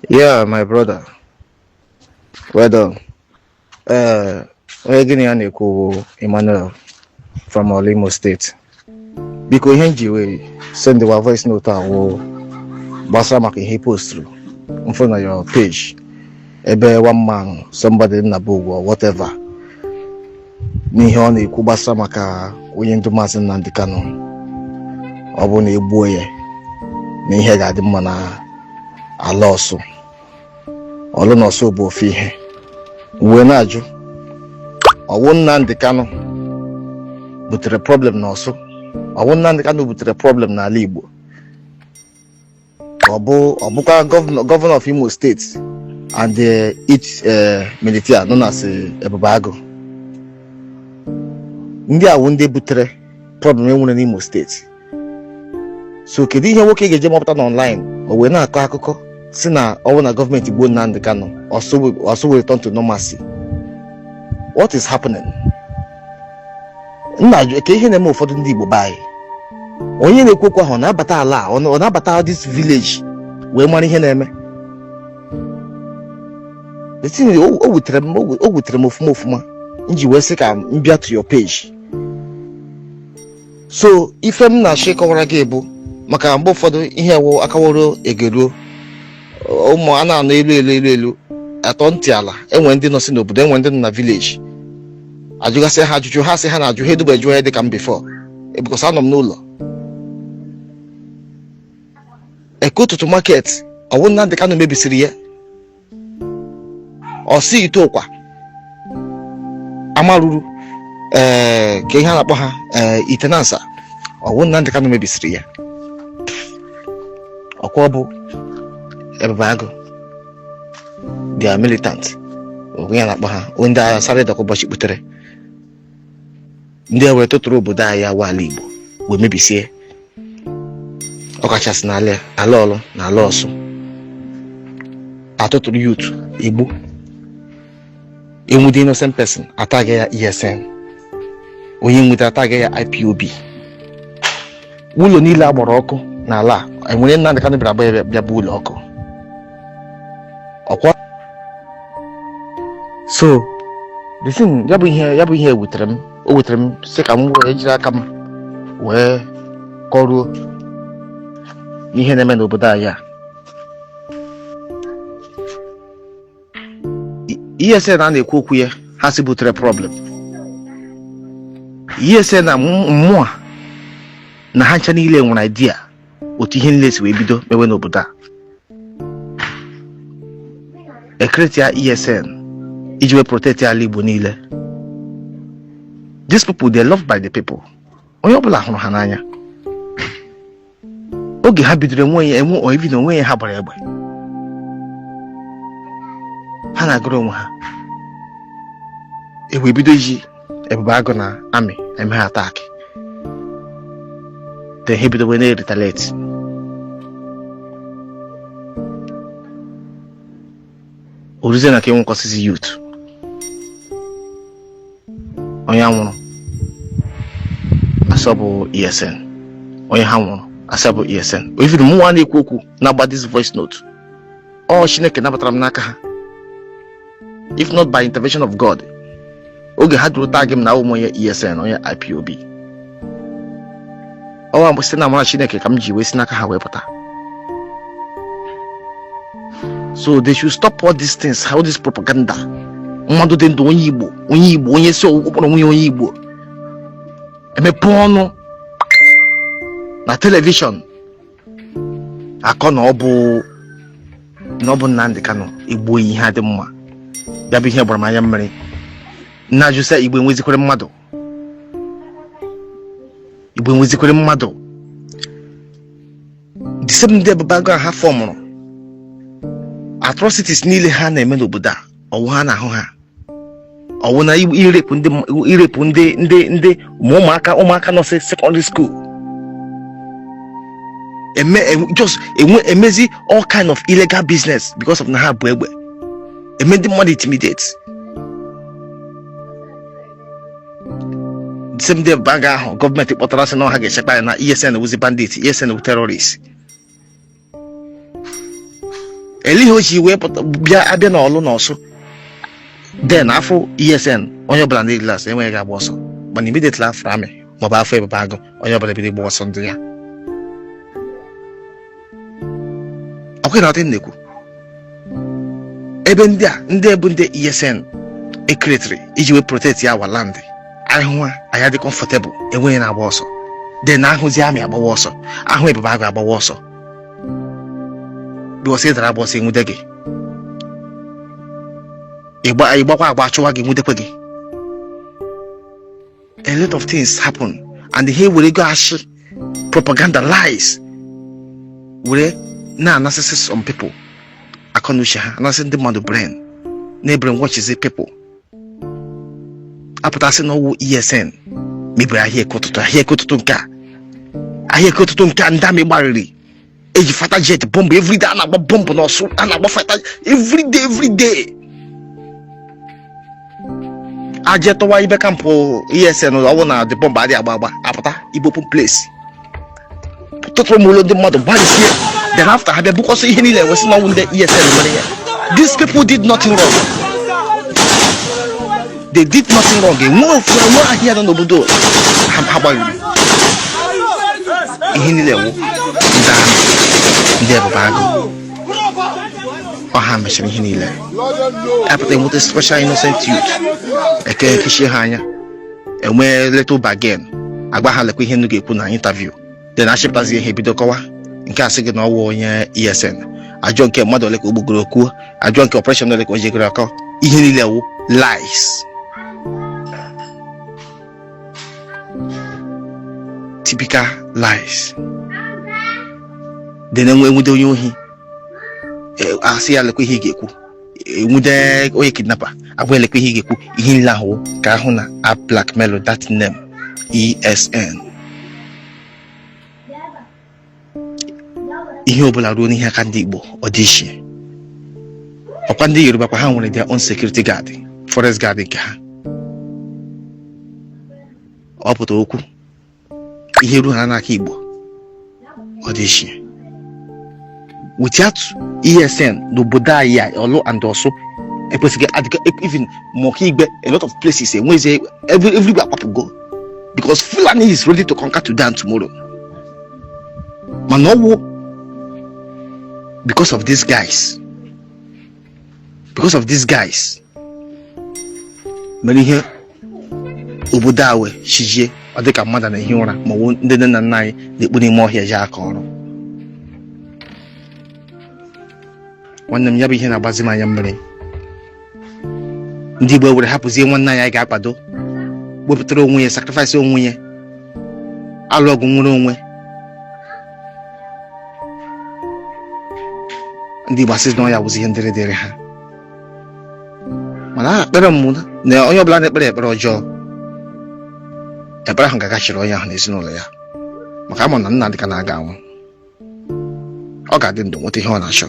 Yeah, my brother. Well done. Onye gị na ya na-ekwu bụ Emmanuel from Orlu, Imo State. Biko, ihe m ji wee send wa voice note a wụ gbasara maka ihe posturu m fụ na your page, ebe one man, somebody Nnabugwu or whatever, n'ihe ọ na-ekwu gbasara maka onye ndu Maazị Nnamdi Kanu, ọ bụ na egbuo ya na ihe ga-adị mma na ala Ọsụ. Ọlụ na Ọsụ bụ ofu ihe. Wee na-ajụ, ọwụ Nnamdi Kanu butere problem na Ọsụ? Ọwụ Nnamdi Kanu butere problem n'ala Igbo? Ọ bụ ọ bụkwa governor of Imo State and each militia known as Ebube Agụ, ndị awụ ndị butere problem enwere n'Imo State? So kedu ihe nwoke ga-eje mapụta n'online, o wee na-akọ akụkọ si na ọ bụ na gọọmenti gbuo Nnamdi Kanu, Ọsụ will return to normalcy? What is happening? Nna, ajụ ka ihe na-eme ụfọdụ ndị Igbo be anyị. Onye na-ekwu okwu ahụ, ọ na-abata ala a, ọ na-abata this village wee mara ihe na-eme? The thing, o wutere m, o wutere m ofuma ofuma m ji wee sị ka m bịa to your page. So ife m na-achọ ịkọwara gị bụ maka mgbe ụfọdụ ihe wụ akaworo egeruo ụmụ a na-anụ elu elu elu elu atọ ntị ala. Enwe ndị nọ si n'obodo, enwe ndị nọ na village, ajụgasị ha ajụjụ, ha sị ha na-ajụ ha eduba eju onye dịka m before, because anọ m n'ụlọ Eke Ụtụtụ market. Ọwụ Nnamdi Kanu mebisiri ya? Ọsị ite ụkwa amaruru, ee, ka ihe a na-akpọ ha, ee, itenansa, ọwụ Nnamdi Kanu mebisiri ya? Ọkwa ọ bụ Ebube Agụ, their militant, onwe ya na-akpọ ha ndị agha sara ịdọka ụbọchị kputere ndị e were tụtụrụ obodo anyị awa ala Igbo wee mebisie, ọkachasị n'ala ala Ọlụ na ala Ọsụ. Atụtụrụ youth Igbo, enwude innocent person, atag ya ESN. Onye nwute, atag ya IPOB. Ụlọ niile agbara ọkụ n'ala a enwere Nnamdi Kanu bịara agba ya bịa bụ ụlọ ọkụ ọkwa. So the thing, ya bụ ihe wutere m, o wutere m, sị ka m wee jiri aka m wee kọruo ihe na-eme n'obodo anyị a. ESN a na-ekwu okwu ya, ha si butere problem ESN na mmụọ na ha ncha niile nwere idea otu ihe niile si wee bido mewe n'obodo a. Ecreate ya ESN iji wee protect ala Igbo niile. These people, they loved by the people. Onye ọbụla hụrụ ha n'anya. Oge ha bidoro enwe ya enwe oivi na onwe ya, ha gbara egbe, ha na-agụrụ onwe ha ewee bido iji Ebube Agụ na army eme ha attack. Then ha ebido wee na-retaliate. Oruzie na ka enwekwasịzi youth, onye a nwụrụ asọ bụ ESN, onye ha nwụrụ asọ bụ ESN. Even mụnwa na-ekwu okwu na-agba this voice note, ọ Chineke nabatara m n'aka ha. If not by intervention of God, oge ha duru tag m na ụmụ onye ESN, onye IPOB, ọwa mbụ site na amara Chineke ka m ji wee si n'aka ha wee pụta. So they should stop all these things, all this propaganda. Mmadụ dị ndụ, onye Igbo, onye Igbo, onye si okpọrọ nwunye onye Igbo, emepe ọnụ na television akọ na ọ bụ Nnamdi Kanu egbuo ihe adị mma. Ya bụ ihe gbara m anya mmiri. Nna ajụsa, Igbo enwezikwere mmadụ? Igbo enwezikwere mmadụ? The same ndị Ebube Agụ ha formụrụ atrocities niile ha na-eme n'obodo a, ọwụ ha na-ahụ ha, ọwụ na irape ndị ma ụmụaka, ụmụaka nọ secondary school, eme just enwe emezi all kind of illegal business because of na ha bụ egbe, eme ndị mmadụ intimidate. The same day Ebube ahụ gọọmenti kpọtara sị na ha ga-echekwa ya na ESN wụzi bandit, ESN wụ terrorist. Ele ihe o ji wee pụta bịa abịa n'Ọlụ na Ọsụ, then afụ ESN, onye ọbụla ndị glass enweghị agba ọsọ, mana immediately after army maọbụ afọ Ebube Agụ, onye ọbụla bido ịgba ọsọ ndị ya. Ọkwa na na-ekwu ebe ndị a, ndị bụ ndị ESN ecreatiri iji wee protect ya our land, ahụ ha anyị dị comfortable, enweghị na-agba ọsọ. Then ahụzi army, agbawa ọsọ, ahụ Ebube Agụ, agbawa ọsọ, because ị dara agba ọsọ, enwude gị, ịgbakwa agba, achụwa gị, nwudekwe gị. A lot of things happen and ha were go ashị propaganda, lies, were na-anasịsị some people akọnuche ha, anasị ndị mmadụ brain, na-ebrainwashizi people. Apụtasị na ọwụ ESN mebiri ahịa Eke Ụtụtụ, ahịa Eke Ụtụtụ nke a, ahịa Eke Ụtụtụ nke a ndị army gbarịrị, eji fighter jet bọmbụ everyday, a na-agba bọmbụ n'Ọsụ, a na-agba fighter everyday, everyday. Aje tọwa ibe camp ESN, ọwụ na the bọmbụ adịghị agba agba, apụta ibe open place, tụtụrụ m ụlọ ndị mmadụ gbarịsie. Then after, ha bịa bukọsị ihe niile, wesị na ọnwụ ndị ESN mere ya. These people did nothing wrong, they did nothing wrong. Enwe ofu enwe ahịa nọ n'obodo ha gbariri. Ihe niile wụ ndị army, ndị Ebube Agụ, ọha mechara ihe niile. Apụta enweta special innocent youth, eke ekechie ha anya, enwee little bargain, agba ha lekwa ihe nnu ga-ekwu na interview, then achịpụtazi ihe, bido kọwa. Nke a sị gị na ọwụ onye ESN, ajọ nke mmadụ ole ka o gbugoro kwuo, ajọ nke operation ole ka o jegoro akọ. Ihe niile wụ lies, typical lies. Then enwe enwude onye ohi, asị ya lekwa ihe ị ga-ekwu, enwude onye kidnapper, agwa lekwa ihe ị ga-ekwu. Ihe niile ahụ ka ahụ na a blackmail that name ESN. Ihe ọbụla ruo n'ihe aka ndị Igbo, ọ dị iche. Ọkwa ndị Yoruba kwa, ha nwere their own security guard, forest guard nke ha. Ọ pụta okwu ihe ruo ha n'aka Igbo, ọ dị iche. Without ESN n'obodo anyị a, Ọlụ and Ọsụ ekwesịghị adịga, even Mokigbe, a lot of places enwezi, everywhere akwapụgo, because Fulani is ready to conquer today and tomorrow. Mana ọwụ because of these guys, because of these guys mere ihe obodo a wee chijie. Ọ dị ka mmadụ na-ehi ụra, ma ọ bụ ndị nne na nna anyị na-ekpu n'ime ọhịa ji aka ọrụ. Nwanne m, ya bụ ihe na-agbazi m anya mmiri. Ndị Igbo were hapụzie nwanne anyị ga-akwado, wepụtara onwe ya, sacrifice onwe ya, alụ ọgụ nwere onwe. Ndị Igbo asị na ọ ya wụzi ihe ndịrị dịrị ha. Mana ekpere m na onye ọbụla na-ekpere ekpere ọjọọ, ekpere ahụ ga-agachiri onye ahụ na ezinụlọ ya, maka ama na Nnamdị Kanu aga anwụ, ọ ga-adị ndụ nweta ihe ọ na-achọ.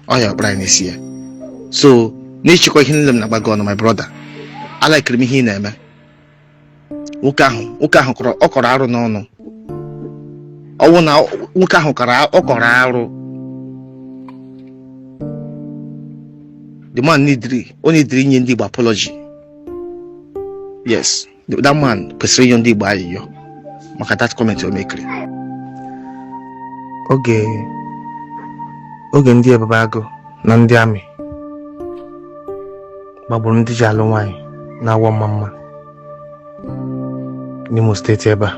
Ọ ya ekpere anyị n'isi ya. So n'ịchịkọ ihe niile m na-agba gị ọnụ, my brother, alikiri m ihe ị na-eme. Nwoke ahụ, nwoke ahụ kọrọ, ọ kọrọ arụ n'ọnụ. Ọwụ na nwoke ahụ kọrọ, ọ kọrọ arụ. The man neediri, o neediri inye ndị Igbo apology. Yes, that man kwesịrị inye ndị Igbo ayịyọ maka that comment o mekiri. Oge ndị Ebube Agụ na ndị army gbagburu ndị ji alụ nwaanyị na-awọ mma mma n'Imo steeti ebe a,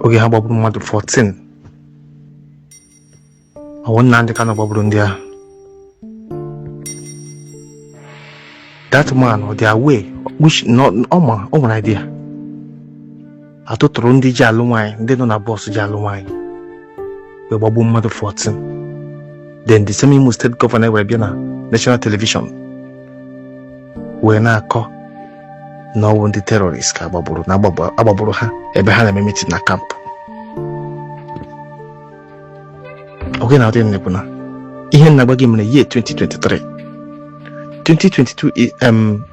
oge ha gbagburu mmadụ 14, ọwụ Nnamdị Kanu gbagburu ndị ahụ. That man ọ dị aware, which not ọ ma, o nwere idea. Atụtụrụ ndị ji alụ nwaanyị, ndị nọ na bọs ji alụ nwaanyị, wee gbagbuo mmadụ 14. Then the same Imo State governor wee bịa na national television wee na-akọ na ọwụ ndị terrorist ka agbagburu, na agbagburu ha ebe ha na-eme meeting na camp. Oge na adịghị na-ekwu na ihe na-agba gị mere year 2023, 2022,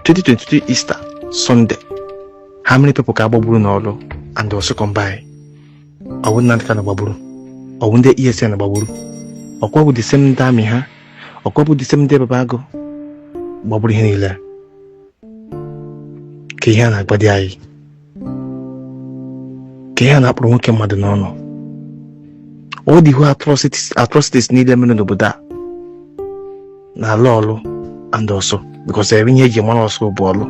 2022 Easter Sunday, how many people ka agbagburu n'Ọlụ and Ọsụ combine? Ọwụ Nnamdị Kanu gbagburu? Ọwụ ndị ESN gbagburu? Ọkwa bụ the same ndị army ha? Ọkwa bụ the same ndị Ebube Agụ gbagburu ihe niile ka ihe a na-agbadi anyị, ka ihe a na-akpụrụ nwoke mmadụ n'ọnụ. All the whole atrocities niile mere n'obodo a na-alụ ọlụ and ọsọ, because ebe ihe eji mara ọsọ bụ ọlụ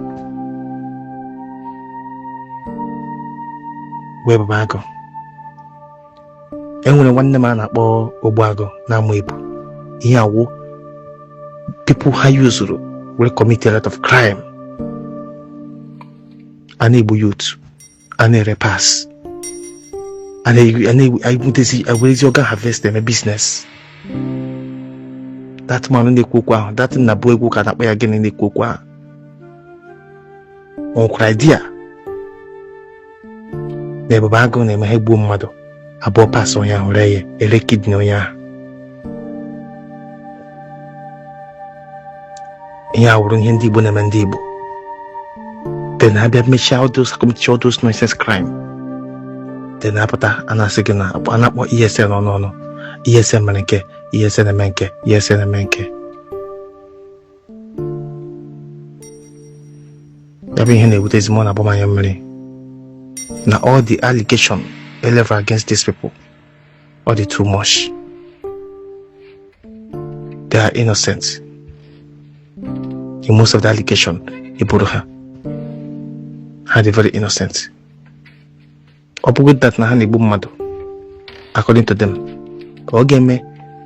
wee Ebube Agụ. E nwere nwanne m a na-akpọ Ogbuagụ na-amụ ebu ihe awụ people ha yuzuru were commit a lot of crime. A na-egbu youth, a na-ere pass, a na-egwutezi agwerezi organ harvest eme business. That man na-ekwu okwu ahụ, that na bụ egwu ka na-akpọ ya gịnị na-ekwu okwu ahụ, o nwekwara idea na Ebube Agụ na-eme ha egbuo mmadụ abụọ pass onye ahụ ree ya, ere kidney onye ahụ. Ihe a wụrụ ihe ndị Igbo na-eme ndị Igbo. Then abịa mechie all those, commit all those nonsense crime, then apụta a na-asị gị na a na-akpọ ESN ọnụ ọnụ, ESN mere nke, ESN eme nke, ESN eme nke. Ya bụ ihe na-ewutezi mụ na agbamanya mmiri na all the allegation level against these people, all the too much. They are innocent in most of the allegation eboro ha. Ha dị very innocent. Ọ bụghị that na ha na-egbu mmadụ according to them, ka ọ ga-eme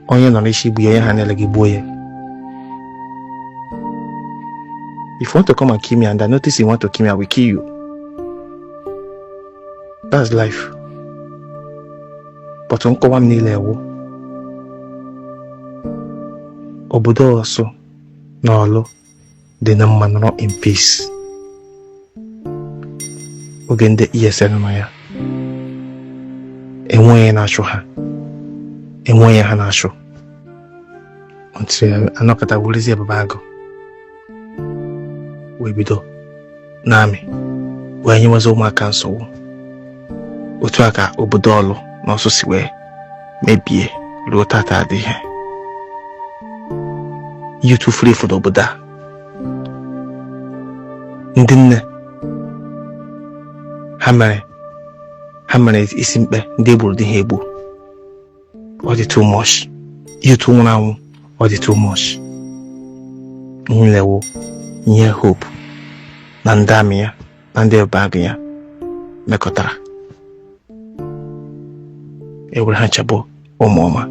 onye nọ n'isi igbu ya, onye ha na-ele gị gbuo ya. If you want to come and kill me and I notice you want to kill me, I will kill you. That's life. But nkọwa m niile ewu obodo ọsụ na ọlụ dị na mma nọrọ in peace oge ndị ESN nọ ya, enweghị na-achụ ha, enweghị ha na-achụ until anọkọta werezi Ebube Agụ wee bido n'amị wee nyewezi ụmụaka nsogbu. Otu a ka obodo ọlụ na ọsụ si wee mebie ruo tata adịghị ihe tụfuru efu n'obodo a. Ndị nne ha mere isi mkpe ndị egburu di ha egbu, ọ dị too much. Ihe otu nwụrụ anwụ, ọ dị too much. Nlewo ihe Hope na ndị amị ya na ndị Ebube Agụ ya mekọtara ewere ha nchebụ ụmụ ọma.